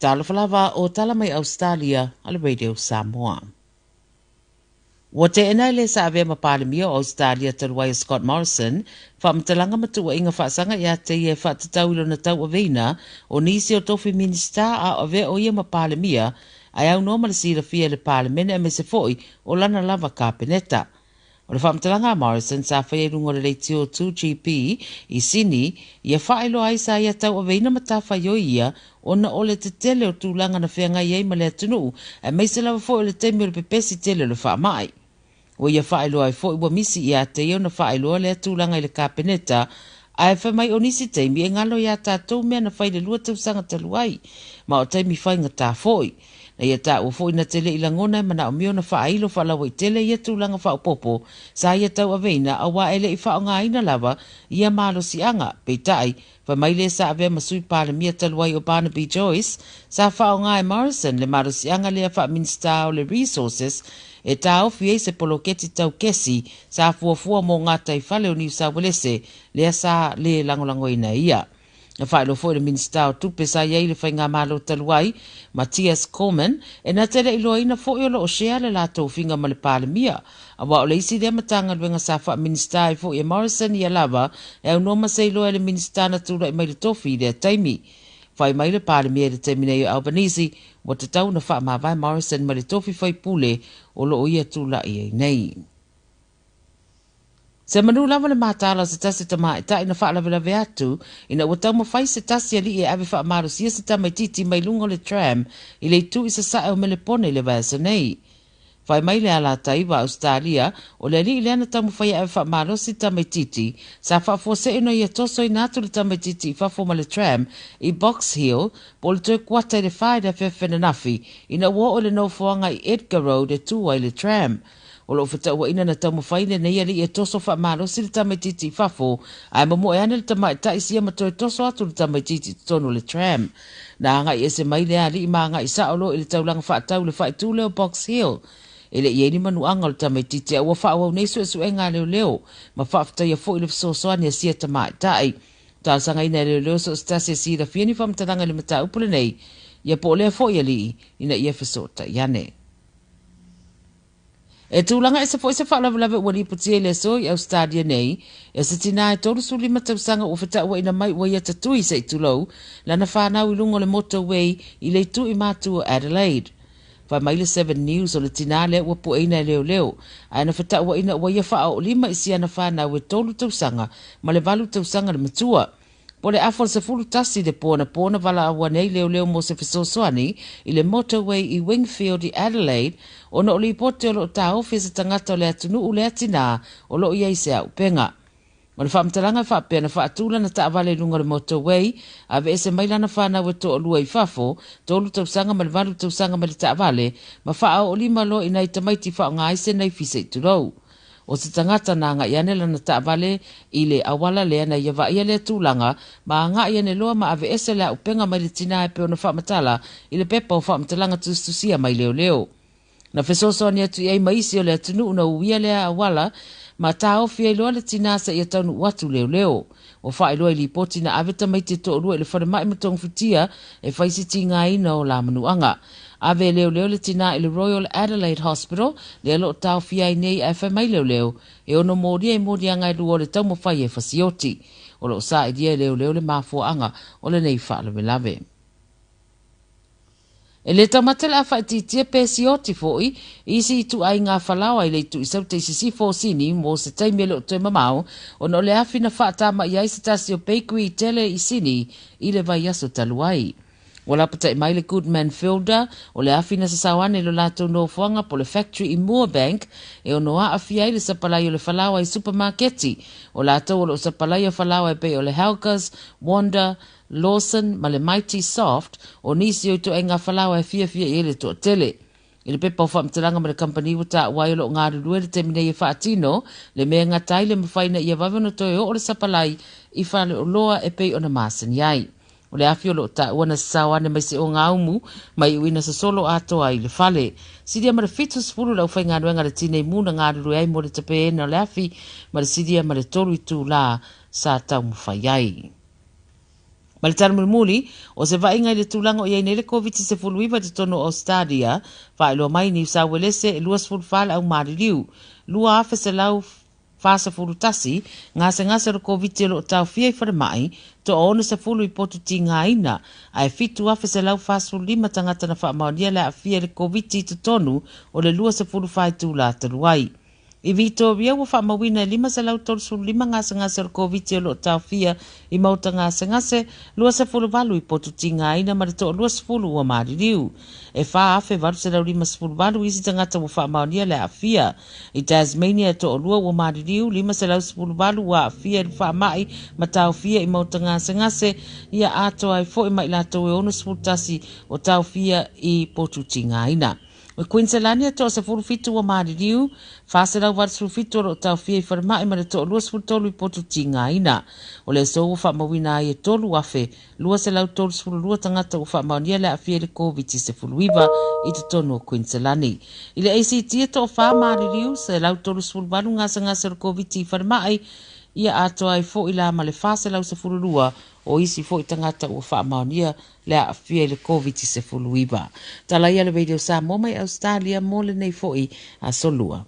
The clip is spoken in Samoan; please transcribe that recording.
Talofa lava o tala mai Ausetalia a le Radio Samoa. Ua teena e le sa avea ma Palemia o Ausetalia talu ai o Scott Morrison faamatalaga ma tuuaiga faasaga ia te ia e faatatau i lona tauaveina o nisi o tofi Minisita a o avea o ia ma Palemia ae aunoa ma le silafia e le Palemene aemaise foi o lana lava Kapeneta. O le faamatalaga a Morrison sa faia i luga o le leitio 2GP i Sini ia faailoa ai sa ia tauaveina matafaioi ia ona o le tetele o tulaga na feagai ai ma le atunuu aemaise lava foi o le taimi o le pepesi tele o le faamai. Ua ia faailoa ai foi ua misi ia te ia ona faailoa lea tulaga i le Kapeneta ae fai mai o nisi taimi e galo iā tatou mea na fai i le 2 tausaga talu ai ma o taimi faigata foi. Na ia taua foi na te le i lagona e manaomia ona faailo faalauaitele ia tulaga faaopoopo sa ia tauaveina auā e le i faaaogaina lava ia malosiaga. Peitai, fai mai le sa avea ma Sui Palemia talu ai o Barnaby Joyce, sa faaaoga e Morrison le malosiaga lea faa-Minisita o le Resources e taofi ai se poloketi tau kesi sa fuafua mo gataifale o Niu Sauelese lea sa le lagolagoina e ia. Na faailoa foi e le Minisita o Tupe sa i ai i le faigamalo talu ai, Mathias Cormann, e na te le i iloaina foi o lo o share le latou tofiga ma le Palemia, aua o le isi lea Matagaluega sa faa-Minisita ai foi e Morrison ia lava e aunoa ma se iloa e le Minisita na tulai mai i le tofi i lea taimi. Fai mai le Palemia i le taimi nei o Albanese, ua tatau ona faamavae Morrison mai le tofi faipule o lo o ia tulai ai nei. Se manu lava le mataala o se tasi o tamaitai na faalavelave atu ina ua taumafai se tasi alii e ave faamalosia se tamaitiiti mai luga o le tram i le itu i sasae o Melepone i le vaiaso nei. Fai mai le alataua a Ausetalia o le alii lea na taumafai e ave faamalosi le tamaitiiti sa faafuasei ona ia tosoina atu le tamaitiiti i fafo ma le tram i Box Hill po o le toe kuata i le 4 i le afiafi ananafi ina ua oo i le nofoaga i Edgar Road e tu ai le tram. O lo o fetauaina na taumafai lenei alii e toso faamalosi le tamaitiiti i fafo, ae momoe ane le tamaitai sia ma toe toso atu le tamaitiiti i totonu o le tram. Na agai ese mai lea alii ma agai sao loa i le taulaga faatau i le faaitu lea o Box Hill. E le i i ai ni manuaga o le tamaitiiti a ua faaauau nei suesuega a leoleo ma faafetaia foi le fesoasoani a sia tamaitai. Talosagaina e leoleo so o se tasi e silafia ni faamatalaga i le mataupu lenei, ia po o lea foi alii ina ia fesootai ane. E tulaga ese foi se faalavelave ua lipotia i le aso i Ausetalia nei, e se tinā e 35 tausaga ua fetauaina mai ua ia tatui se i tulou lana fanau i luga o le motorway i le itu i matu o Adelaide. Fai mai le Seven News o le tinā lea ua pueina e leoleo, ae na fetauaina ua ia faaoolima i siana fanau e 3 tausaga ma le 8 tausaga le matua. Po o le afa o le 11 i le po anapo na valaau ane ai leoleo mo se fesoasoani i le motorway i Wingfield i Adelaide ona o lipoti o lo o taofi e se tagata o le atunuu lea tinā o lo o i ai se auupega. O le faamatalaga e faapea na faatu lana taavale i luga o le motorway, aveese mai lana fanau e toalua i fafo, 3 tausaga ma le 8 tausaga mai le taavale, ma faaoolima loa i nai tamaiti faaaoga ai se naifi se i tulou. O se tagata na agai ane lana taavale i le auala lea na ia vaaia lea tulaga ma agai ane loa ma aveese le auupega mai le tinā e pei ona faamatala i le pepa o faamatalaga tusitusia mai leoleo. Na fesoasoani atu i ai ma isi o le atunuu na uia lea auala ma taofi ai loa le tinā seia taunuu atu leoleo. Ua faailoa i lipoti na ave tamaiti e toalua i le falemai ma togafitia e fai si tigaina o la manuaga. Ave e leoleo le tinā i le Royal Adelaide Hospital lea o lo o taofia ai nei ae fai mai leoleo e ono molia i moliaga e lua o le taumafai e fasioti. O lo o sailia e leoleo le mafuaaga o lenei faalavelave. E le taumate le a faaitiitia pe sioti foi i isi ituaiga falaoa i le itu i Saute i sisifo o Sini mo se taimi e le o toe mamao ona o le afi na faatamaia ai se tasi o bakery tele i Sini i le vaiaso talu ai. Ua lapatai mai le Goodman Fielder o le afi na sasao ane i lo latou nofoaga po o le factory i Moorebank e ono aafia ai le sapalai o le falaoa i supamaketi. O latou o lo o sapalaia falaoa e pei o le Helga's, Wanda, Lawson ma le Mighty Soft o nisi o ituaiga falaoa e fiafia i ai le toatele. I le pepa o faamatalaga ma le kamupani ua taua ai o lo o galulue le taimi nei e faatino le mea e gata ai le mafai ina ia vave ona toe oo le sapalai i faleoloa e pei ona masani ai. O le afi o lo o taua na sasao ane mai se ogaumu mai uina sosolo atoa ai le fale. Silia ma le 70 le aufaigaluega a le Tinei Mu na galulue ai mo le tapeena o le afi ma le silia ma le 3 itulā sa taumafai ai. Ma le tala mulimuli, o se vaaiga i le tulaga o i ai nei le Koviti-19 i totonu o Ausetalia, faailoa mai Niu Sauelese e 24 le au maliliu, 2,141 gasegase o le Koviti o lo o taofia i falemai, toa 60 i potu tigaina, ae 7,145 tagata na faamaonia le aafia i le Koviti i totonu o le 24 itula talu ai. I Vitoria ua faamauina e 535 gasegase o le Koviti o lo o taofia i maota gasegase, 28 i potu tigaina ma le toa 20 ua maliliu. E 4,858 isi tagata ua faamaonia le aafia. I Tasmania e toa 2 ua maliliu, 518 ua aafia i le faamai ma taofia i maota gasegase, ia atoa ai foi ma i latou e 61 o taofia i potu tigaina. O Kuiniselani e toa 17 ua maliliu, 487 o lo o taofia i falemai ma le toa 23 i potu tigaina. O le aso ua faamauina ai e 3,232 tagata ua faamaonia le aafia i le Koviti-19 i totonu o Kuiniselani. I le ACT e toa 4 maliliu, 138 gasegase o le Koviti i falemai, ia atoa ai foi la ma le 412 o isi foi tagata ua faamaonia le aafia i le Koviti-19. Tala ia le Radio Samoa mai Australia mo lenei foi aso Lua.